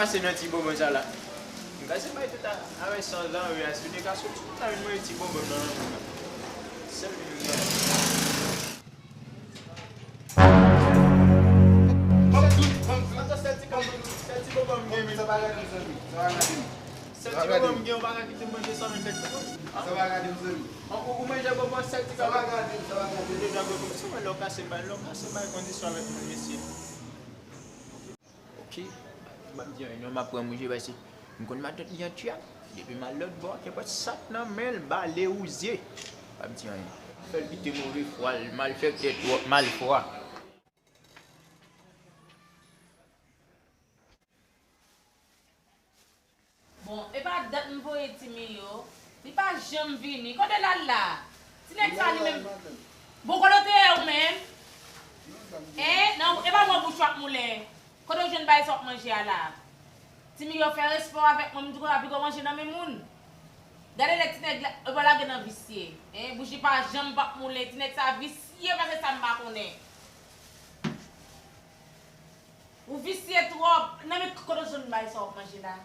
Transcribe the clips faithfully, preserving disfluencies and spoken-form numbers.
Kase nan ti bonbon sa la. M kase bay tout a, avè san lan wi a, si w te ka soti, ou ta vin manje ti bonbon nan men mwen. Sèl li menm nan. Ban m tout, ban m tout. Sèl ti bonbon m gen, men. Sa pa gade m, zanmi. Sa pa gade m. Sèl ti bonbon m gen, ou pa ka kite m manje san men fèt. Sa pa gade m, zanmi. Ou, ou manje bonbon sèl ti bonbon. Sa pa gade m, sa pa gade m. Ou deja gwo kòm si w wè lè w kase bay, lè w kase bay kondisyon avèk moun, mesye. Ok, m ap di anyen non, m ap pran manje, paske m konn matant li an tchak. Depi m al lòt bò, kenpòt sa k nan men l, bale, wouze. M ap di anyen. Fè l kite move fwa l, malfektè twòp, malfwa. Bon, e pa dat m voye Timiyo, li pa janm vini. Kote l al la? Ti nèg sa li menm. Bon, kote w te ye ou menm? Hein? Nan, e pa mwen bouch w ap moulen. Kote w jwenn bagay sa w ap manje a la? Timiyo fè respè w avèk mwen, m di w konsa, piga w manje nan men moun. Gade lè ti nèg la, e pa lage nan visye. Hein? Bouch li pa janm p ap moulen. Ti nèg sa visye pase sa m pa konnen. Ou visye twòp. Nan men kote w jwenn bagay sa w ap manje la?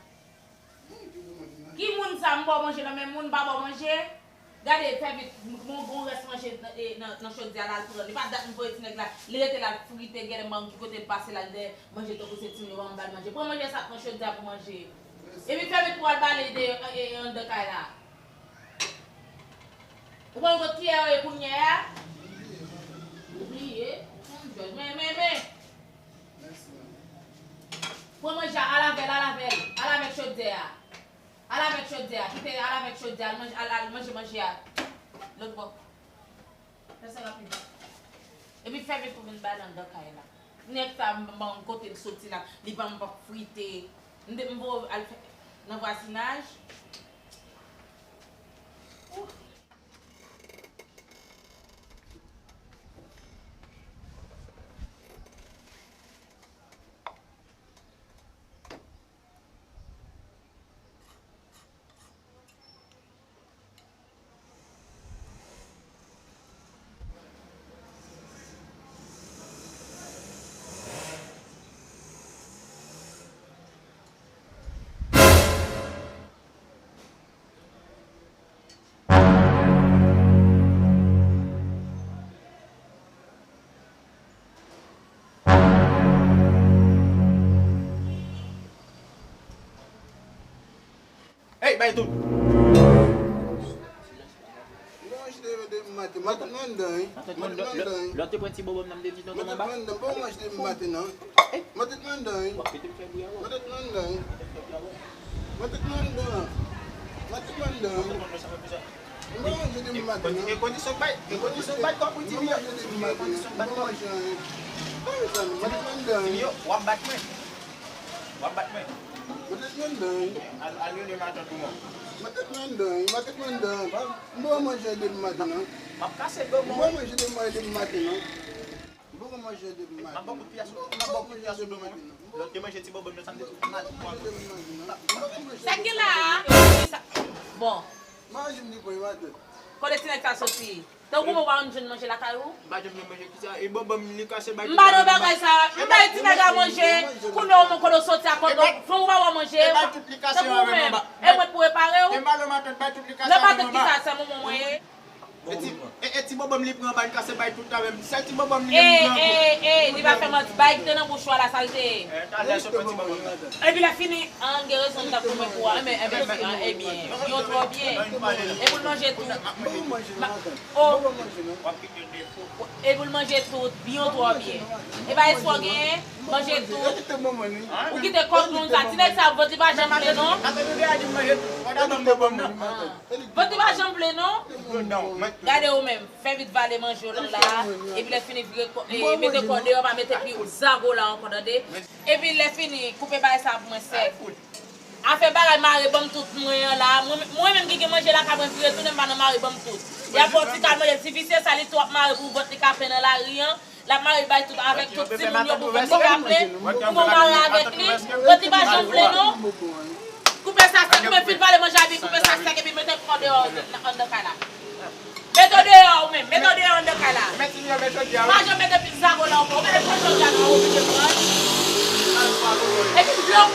Ki moun sa? M ba w manje nan men moun, m pa ba w manje? Gade, fè vit, m gon, gon rès manje nan, e, nan, nan chodyè a, l al pran. Li pa dat m voye ti nèg la, li rete la, l frite, gade manm ki kote l pase la, l dèyè manje tankou se timoun yo, ban m ba l manje. Pran manje sa k nan chodyè a pou manje. Epi fè vit pou w al bale de, e, e, anndan kay la. Ou konn kot kiyè yo ye kounye a? Ou bliye? Humm, Jòj, men, men, men. Pran manje a, al avè l, al avè l, al avèk chodyè a. Al avèk chodyè a, kite al avèk chodyè a, al manje, al, al manje manje a. Lòt bò. Fè sa rapid. Epi fè vit pou vin bay anndan kay la. Nèg sa, m, m, kote l soti la, li ban m pòp frite. M te, m voye al fè nan vwazinaj. Ouh. Ey, bay tout. Bon, mwen chita depi maten. Maten nan anndan, wi. Maten nan anndan, wi. Lè w te pran ti bonbon nan, m te di tonton anba. Maten nan anndan, bon, mwen chita depi maten, non. Maten nan anndan, wi. W ap kite m fè bri avè w. Maten nan anndan, wi. Maten nan anndan. Maten nan anndan, wi. Mwen manje depi maten, non. E kondisyon k bay, e kondisyon k bay kòb wi, Timiyo. Mwen manje depi maten, non. E kondisyon k bay kòb. Mwen manje, wi. Mwen manje, wi. Timiyo, w ap bat mwen. W ap bat mwen. Mwen te pran dan. Al, al rele matant ou an. Mwen te pran dan, mwen te pran dan. M poko manje depi maten, non. M ap kase do mwen. M poko manje depi maten, non. M poko manje depi maten. M ap ba w kout pyè sou, m ap ba w kout pyè sou do mwen. Lè w te manje ti bonbon nan, sa m te di w mal. M poko manje depi maten, non. M poko manje depi maten, non. Sa k gen la a? Bon. Manje m li pran maten. Kote ti nèg sa soti? Tankou mwen pa konn jwenn manje lakay ou? M pa janm jwenn manje kisa? E bonbon m li kase bay tout la. M pa nan bagay sa. M bay ti nèg la manje. Kounye a ou menm kote w soti a, kote w, fanm ou pa wè manje. E bay tout li kase. Tankou ou menm. E mwen pou repare w. E m pa nan matant, bay tout li kase. Nan matant kisa, se manman mwen ye. E ti, e, e ti bonbon m li pran bay, li kase bay tout la menm. Sèl ti bonbon m li menm li pran. E, e, e, li pa fè manti. Bay ki te nan bouch ou a la, sa l te ye? E, talè se pran ti bonbon m nan. Epi lè fini, an, gen rezon m t ap goumen pou a. Enben, enben, ebyen, byen twò byen. E pou l manje tou. Ma-, o. E pou l manje tou, byen twò byen. E pa espwa w genyen, manje tou. Ou kite kòk moun sa. Ti nèg sa, vant li pa janm plen, non. Vant li pa janm plen, non. Gade ou menm. Fè vit vale manje w lan la, epi lè fini vire kò, e, mete kò deyò, pa mete pye zago la ankò, tande. Epi lè fini, koupe bagay sa pou mwen sèk. Afè bagay mare ban m tout mwen an la, mwen, mwen menm ki gen manje lakay mwen vire tounen m pa nan mare ban m tout. Y ap ba w ti kal manje, ti visye sa li tou ap mare pou vant li ka plen nan lari an. L ap mare bay tout avèk tout timoun yo pou vant li ka plen. Ou bon mare avèk li. Vant li pa janm plen non. Koupe sa sèk, men fin pale manje a epi koupe sa sèk epi mete l deyò anndan kay la. Mete w deyò ou menm, mete w deyò anndan kay la. Pa janm mete pye zago la ankò. Ou mete pye zago la ankò, ou mete pye zago la ankò. Epi blòk.